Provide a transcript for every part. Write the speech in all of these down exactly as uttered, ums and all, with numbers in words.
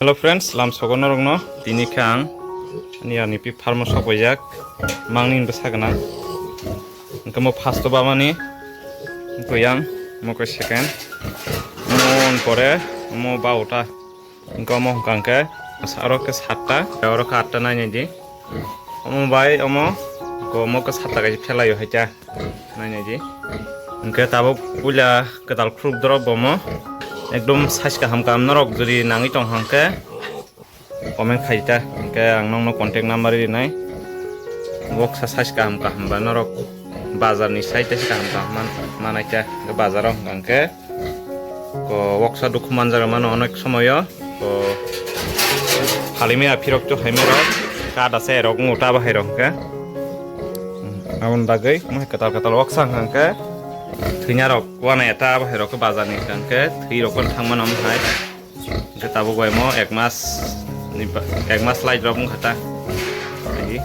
Hello friends, lamsogo norokno tini khe ang ani ani pi farm o sok paijak, mangni hinba sa gwnang. Hwnkhe mo first o bamani hwnkhe yang, mo khe second, mo pore mo ba uta. Hwnkhe omo hwnkha hwnkhe aro khe satta, aro khe atta nainai di. Omo bai omo, omo khe satta kaisa phelaio haita. Nainai di. Hwnkhe tabuk puila kwtal khuruk dorop bomo. Ekdom size kaham kaham norok jodi nangwi tong hwnkhe comment khai ta. Hwnkhe ang nokno contact number rinai. Boksa size kaham kaham ba norok bazar ni side se kaham kaham man-, manai ta. Hwnkhe bazar o hwnkha hwnkhe ko woksa dukhu manjak mano onek somoyo. Ko phalimya phirok to haimorok kada se rok nguta bahai rok hwnkhe. Aboni bagwi mo kwtal kwtal woksa hwnkha hwnkhe thwina rok wana eta bahai rok bazar ni hwnkha hwnkhe thwi rok thang mano hai. Hwnkhe tabuk bai mo ek mas ni ba-, ek mas lai rok wngkha ta. Ai.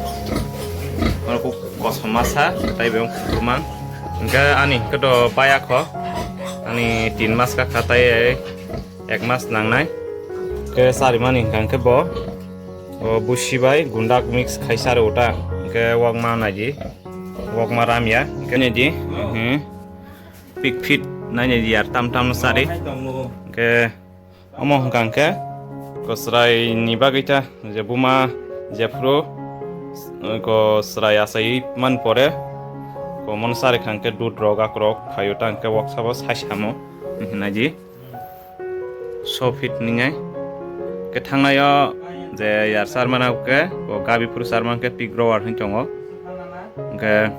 Oro kok kosom masa tai beng kurmang. Hwnkhe ani hwnkhe do baya kho. Ani tin mas ka kha tai ek mas nangnai. Hwnkhe sarimani hwnkha hwnkhe bo, o busi bai gundak mix khai sari uta. Hwnkhe wokma naidi. Wokma ramya. Hwnkhe naidi. Hmm. Pik fit naidi yar tam tam sari. Hwnkhe omo hwnkha hwnkhe ko chwrai ni bagwi ta je buma jephuru ko chwrai achai man pore ko mon sari kha hwnkhe dud rok ak rok phaio ta hwnkhe woksa bo sai samo hinwi naidi. So fit ningai. Ke thangnaio je yar sarmana ke, o gabi phuru sarman ke pig grower hin tongo. Ke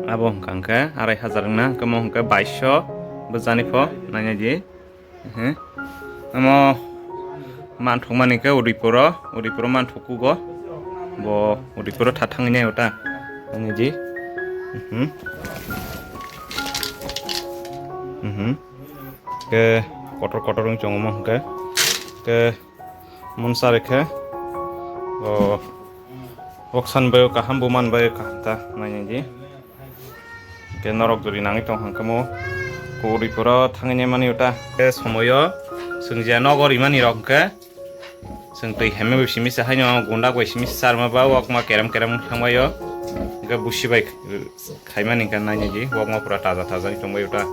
abo hwnkha hwnkhe arai hajar wngna, hwnkhe mo hwnkhe baisho bwjani pho nainai di. He. Amo manthok mani ke Udaipuro, Udaipuro manthok kugo. Bo Udaipuro tha thangwi nai ota. Nainai di. Mhm. Mhm. Ke kotor kotor wng chongo mo hwnkhe. Ke monsa rekhe. O, boksan bayo kaham, buman bayo kaham ta, nainai di. Ke norok jori nangwi tong hwnkhe mo. Kuri poro thangwi nai mani uta. Ke somoyo, swngjia nogo rimani rok hwnkhe. Chwng twi hemwi bai simi se haino gundak bai simi se charma ba, wakma kerem kerem thangbaio. Hwnkhe busi bai khaimani hwnkhe nainai di, wakma pura taja taja wng tongbaio ta.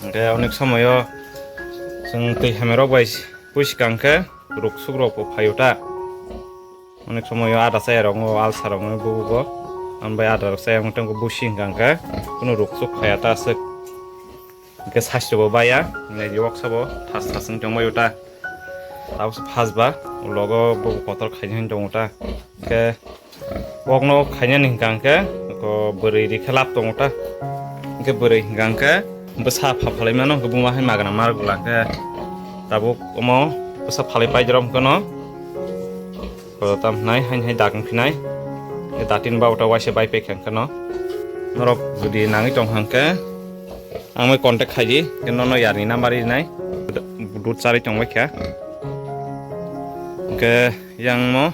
Hwnkhe onek somoyo chwng twi hemerok bai pui swkang khe ruk suk rok bo phaio ta. Onek somoyo ada chaya rok wng, alsa rok wng bugo. Ambai ada rok chaya wng tongkhe busi hwnkha hwnkhe kunu ruk suk phaiya ta aswk. Hwnkhe saichwbo baya, hwnkhe woksa bo thas thas wng tongbaio ta. Tabukse phas ba, ulogo bo kotor khaina hin tongo ta. Hwnkhe Wokno khainani hwnkha hwnkhe, ko bwrwi rikhe lab tongo ta. Hwnkhe bwrwi hwnkha hwnkhe bwsa pha phalai mano, hwnkhe buma hai magana mar gula hwnkhe tabuk omo bwsa phalai paidrop hwnkhe no. Ko tam hwnai, hain hai dak wngphinai. Hwnkhe datin ba uta waisa bai paikha hwnkhe no. Norok jodi nangwi tong hwnkhe ang bai contact khaidi, hwnkhe nono yarni number rinai. Dud charwi tongbai kha. Hwnkhe Yang mo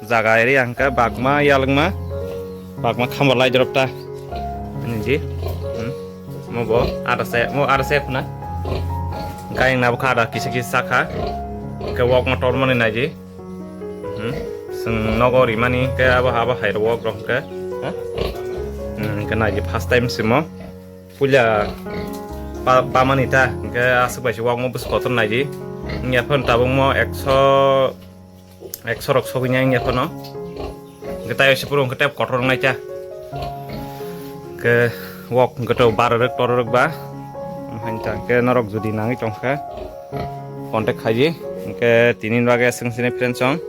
jaga area hwnkhe bagma yalwkma, bagma khamba lai drop ta. Ani di. Hmm. Mo bo ada se, mo ada se khuna. Gayeng na bukha ada kisa kisa sakha. Hwnkhe wok motor mani nai di. Hmm. Seng nogo rimani ke abo haba hai wok rok hwnkhe. Ha? Hmm, hwnkhe nai di first time simo. Puila pa-, pamani ta, hwnkhe aswk bai se wakmo bwswk kotor naidi. Wngya phano tabukmo ekso, ekso rok sogwi nai wngya phano. Hwnkhe tai se phuru hwnkhe tei kotor wngnai ta. Hwnkhe wak hwnkhe to bar rwk tor rwk ba. Hain ta hwnkhe norok jodi nangwi tongkha contact khaidi. Hwnkhe tini bagwi aswk sini friends song.